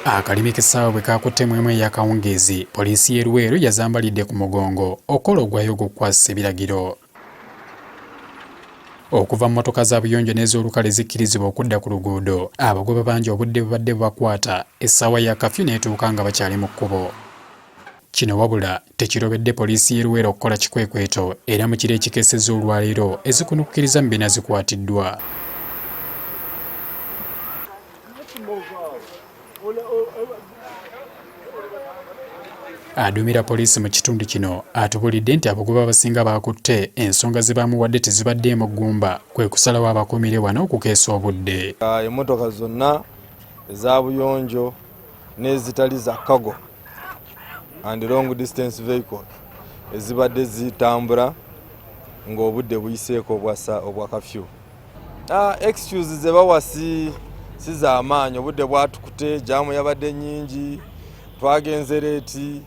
Akalimi k'essaawa bwe kaakutte mu emu ey'akawungeezi, poliisi y'e Luweero yazambalidde ku mugongo okukola ogwayo ogw'okukwasisa ebiragiro. Okuva mmotoka za buyonjo n'ez'olukale zikkirizibwa okudda ku luguudo, abagoba bangi obudde bubadde bubakwata, essaawa ya kafyu n'etuuka nga bakyali mu kkubo. Kino wabula tekirobedde poliisi y'e Luweero okukola kikwekweto era mu kiro ekikeesezza olwaleero ezikunukkiriza mu bina zikwatiddwa. Aduumira poliisi mu kitundu kino atubulidde nti abagoba abasinga baakutte ensonga ze baamuwadde tezibaddeemu ggumba kwe kusalawo abakuumire wano okukeesa obudde. Emmotoka zonna eza buyonjo n'ezitali za cargo and long distance vehicle ezibadde zitambula ng'obudde buyiseeko obwa kafyu. Excuse ze bawa si si za maanyi, obudde bwatukute, jaamu yabadde nnyingi, twagenze leeti,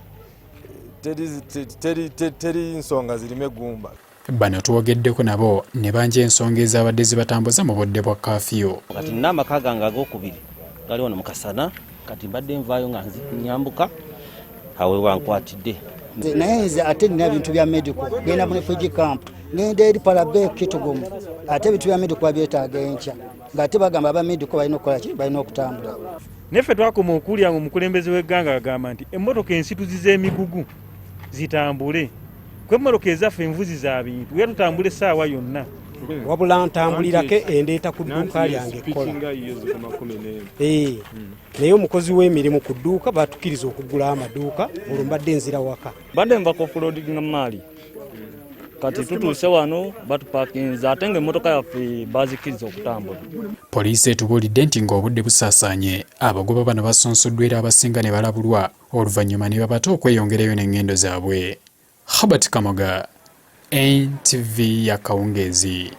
teri nsonga zirimu eggumba. Bano twogeddeko nabo ne banja ensonga ezabadde zibatambuza mu budde bwa kafyu. Kati nina amaka gange ag'okubiri gali wano mu kasana, kati mbadde nvaayo nga nyambuka awo wankwatidde. Naye nze ate nina ebintu bya medical, ngenda mu refugee camp, ngenda eri Palabek Kitgum, ate ebintu bya medical babyetaaga enkya, ng'ate bagamba aba medical balina okukola ki, balina okutambula. Naye ffe twakoma okuwulira nga omukulembeze w'egganga agamba nti emmotoka ensituzi z'emigugu zitambule, kuba emmotoka ezaffe envuzi za bintu, era tutambula essaawa yonna. Wabula ntambulirako endeeta ku dduuka lyange ekkola. Naye omukozi w'emirimu ku dduuka baatukkiriza okuggulawo amaduuka, olwo mbadde nzira waka. Mbadde nva ku offloadinga maali, kati tutuuse wano batupakinze ate ng'emmotoka yaffe bazikkiriza okutambula. Poliisi etubuulidde nti ng'obudde busaasaanye, abagoba bano basunsuddwa era abasinga ne balabulwa oluvannyuma ne babata okweyongerayo n'engendo zaabwe. Herbert Kamoga, NTV ya Kawungeezi.